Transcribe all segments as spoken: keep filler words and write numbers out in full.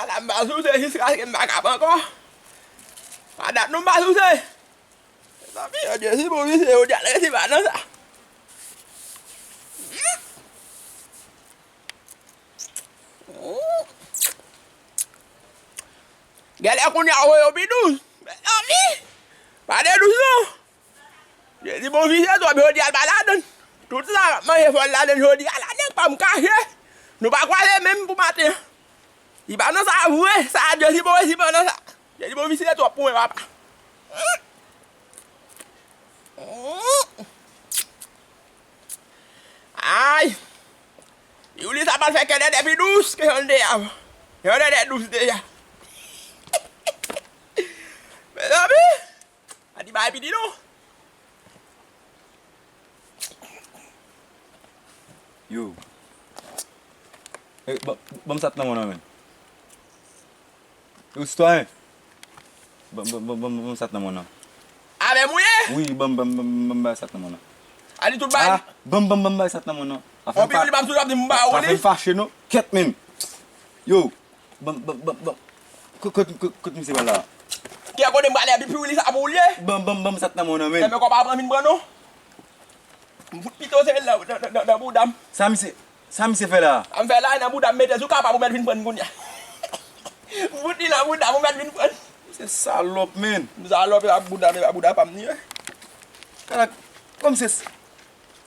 Ala m pa souse jiskaske m pa kab ankò. Pa dat non m pa souse. Mezanmi, yo di si bon misye yo di al rete pa nan sa. Genlè kounye a ou voye yo pi dous. Mezanmi, pa de dous non. Jezi bon visye twòp jodi a l pa ladann. Tout sa m ap manje fò l ladann jodi a la nèg pa m kache. Nou pa kwaze menm pou maten an. Li pa nan sa vre, sa Jezi bon resi pa nan sa. Jezi bon visye twòp pou mwen papa. Ay! Youli sa pral fè kè dèdè pi dous ke jan l te ye avan. Jan dèdè dous deja. Mezanmi! Pa di bagay piti non. Yo. Eh, ban, ban m sat nan mwen nan men. Yo, sitwayen. Ban, ban, ban, ban, ban m sat nan mwen nan. Avè m ou ye? Wi, ban, ban, ban, ban, ban m bay sat nan mwen nan. A di tout bagay. Ah, ban, ban, ban m bay sat nan mwen nan. Anpil li pa m sou ap di m ba ou li. Sa fè m fache non. Kèt menm. Yo. Ban, ban, ban, ban. Kot, kot, kot, kot misye pral la? Ki a kote m prale epi piwili sa pou ou l ye? Ban, ban, ban m sat nan mwen nan men. Enben kòb pa pran vin pran non. M fout pito se nan, nan, nan, nan bouda m. Sa misye, sa misye fè la? Sa m fè la, nan bouda m mete sou kapa pou mèt vin pran kounye a. M fout li nan bouda m pou mèt vin pran. Se salòp, men. M salòp, e pa bouda m, e pa bouda pa m ni, wi. Kara, kòm se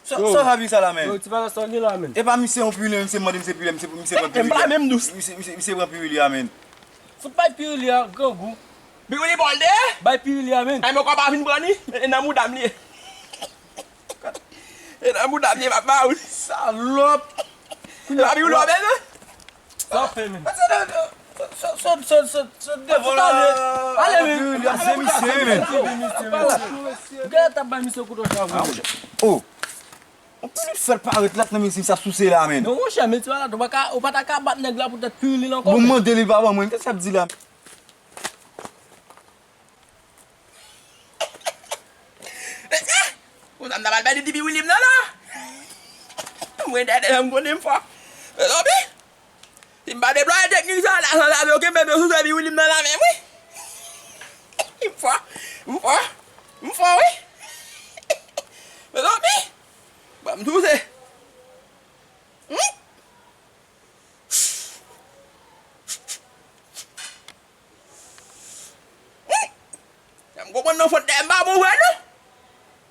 Sa, sa w ap di sa la, men? Yo, ti valè sa w gen la, men? E pa misye yon piwili, misye mande misye piwili, misye, misye pran piwili a. Menm pa menm dous. Misye, misye, misye pran piwili a, men. Fout bay piwili a, grangou. Piwili bòl de? Bay piwili a, men. Ay, men kòb pa fin pran ni. E nan mouda m li ye. E nan mouda m li ye, m ap ba ou. Salòp. E pa piwili w ap bezwen? Sa w ap fè menm? Sot, sot, sot, sot, sot devan la. Ale, ale, men. Piwili a, se misye, men. Gade t ap bay misye kouto chavou. Oh. Ou plis fè l parèt la nan mezanmi sa souse la, men. Non, monchè, men ti malad, ou pa ka, ou pa ta ka bat nèg la poutèt piwili l ankò. Bon, mande li, l pa ban mwen, kisa l ap di la? Konsa m ta pral pèdi ti piwili m nan la. Mwen dèdè jan m konnen m fò. Mezanmi, si m pa deplwaye teknik sa la, sanzave yo kenbe m yo souse piwili m nan la menm wi. M fò, m fò, m fò wi. Mezanmi, ban m souse. Hmm? Hmm? Sa m konprann nan fòt dèyè m pa bon vre non.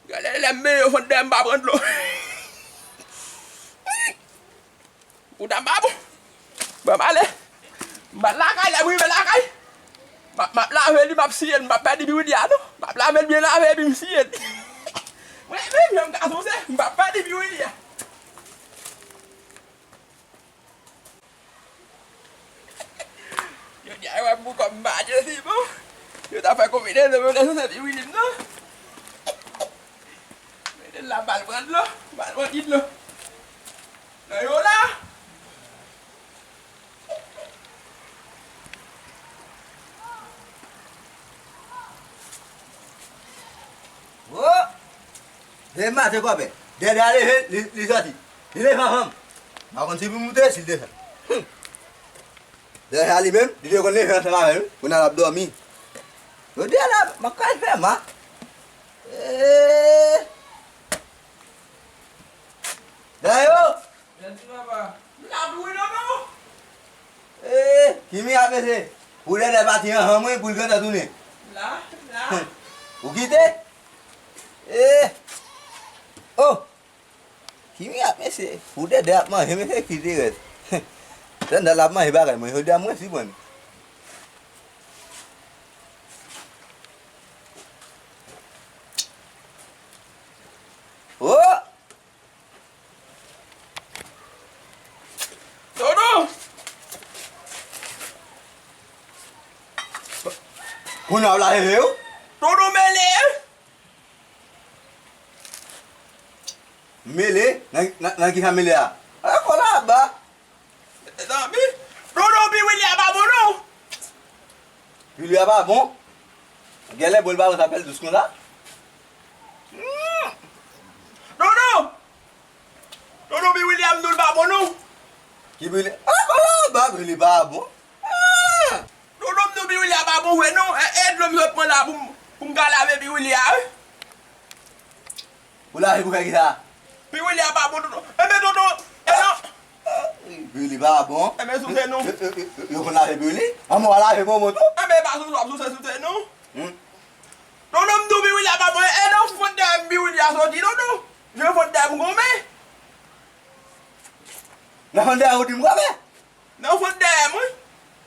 Gade lè m benyen fòt dèyè m pa pran dlo. Bouda m pa bon. Ban m ale. M pral lakay, lè m rive lakay. M ap, m ap lave li, m ap siye l, m p ap pèdi piwili a non. M ap lave l byen lave epi m siye l. Mwen menm jan m ka souse, m p ap pèdi piwili a. Jodi a yo wè m pou kòm m pa Jezi bon. Yo ta fè konbinezon pou yo te souse piwili m non. Mete l la m al pran dlo, m al pran ti dlo. Nan yo la. Wo! Demen maten kòpè. Dèdè a leve, li, li sòti. Li leve anvan m. M pa konn si pou moute, si l desann. Hum. Dèdè a li menm, li te konn leve ansanm avè m, wi. Kounye a l ap dòmi. Jodi a la, m ap kal fè ma. Eee. Dèdè yo! Jodi papa. M la tou wi non non. Eee, Kimi ap mete pou Dèdè pati anvan mwen pou l gentan tounen. M la, m la. Ou kite? Eee. Oh! Kimi ap mete pou Dèdè ap manje, mete kite rès. Tann l ap manje bagay mwen, jodi a mwen si mwen. Oh! Dodo! Kounye a w lave men w? Dodo mele! Mele? Nan, nan, nan ki sa mele a? A, kò la aba. Mezanmi, Dodo, piwili a pa bon non. Piwili a pa bon? Genlè bon li pa bon sa fè l dous konsa. Hmm. Dodo! Dodo, piwili a m di w l pa bon non. Ki piwili? A, kò la aba, piwili pa bon. Piwili a pa bon vre non. E, e dlo m sot pran la pou m, pou m ka lave piwili a, wi. Ou lave pou fè kisa? Piwili a pa bon, tonton. Enben, tonton, e non. Piwili pa bon. Enben, souse non. Yo, yo, yo, yo konn lave piwili? Anmò, w a lave pou mwen tou? Enben, e pa souse w ap souse, souse non. Hmm. Tonton, m di w piwili a pa bon. E nan fon dèyè m piwili a soti, tonton. Jan fon dèyè m gonmen. Nan fon dèyè ou di m gonmen? Nan fon dèyè m, wi.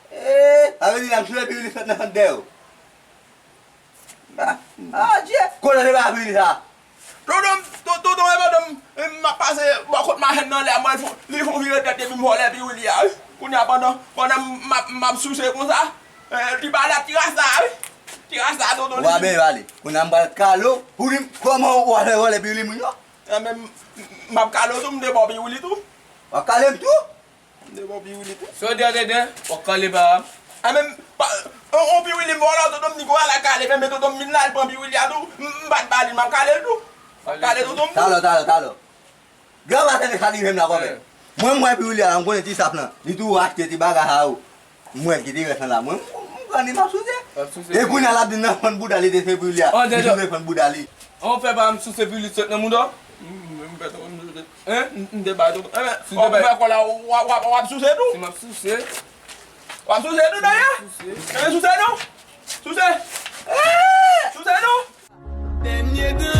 Ee, sa vle di nan m souse piwili sot nan fon dèyè ou. Ah, ah, Dye. Kote w te ba piwili sa? Tonton, tonton, tonton, e pandan m, m ap pase bò kot machann nan lè a, m wè l fon, li fon vire tèt epi m vòlè piwili a, wi. Kounye a pandan, pandan m ap, m ap souse konsa, eh, li pale ak ti rasta a, wi. Ti rasta a, tonton, li. Wa ben, pale. Kounye a m pral kale w. Ou di m, kòman w a fè vòlè piwili moun yo? Enben, m, m ap kale w tou, m te ba w piwili tou. W ap kale m tou? M te ba w piwili tou. Sa w di a, Dèdè? W ap kale pa m? A men, pa, on, on piwili m vòlè, tonton m di gon al kale, men, men tonton m vin la, l pran piwili a tou, m, m pa t ba li, m ap kale l tou. M ap kale tonton m tou. Talè, talè, talè. Gran maten sa rive m la, kòmè. Mwen, m wè piwili a, m konnen ti sap lan. Li tou achte ti bagay sa yo. M wè l ki te rès lan la. Mwen, m, m pran li, m ap souse. W ap souse. E kounye a l ap di nan fon bouda li te fè piwili a. Li tou te fon bouda li. An fè pa m souse piwili sot nan mouda w? M, m, m pèt, m souse. Hein? M, m te bay tonton. Enben, w ap fè kò la, w ap, w ap, w ap souse tou? Si m ap souse. W ap souse tou dayè? Souse. Enben, souse non. Souse. Souse non. Dènye gran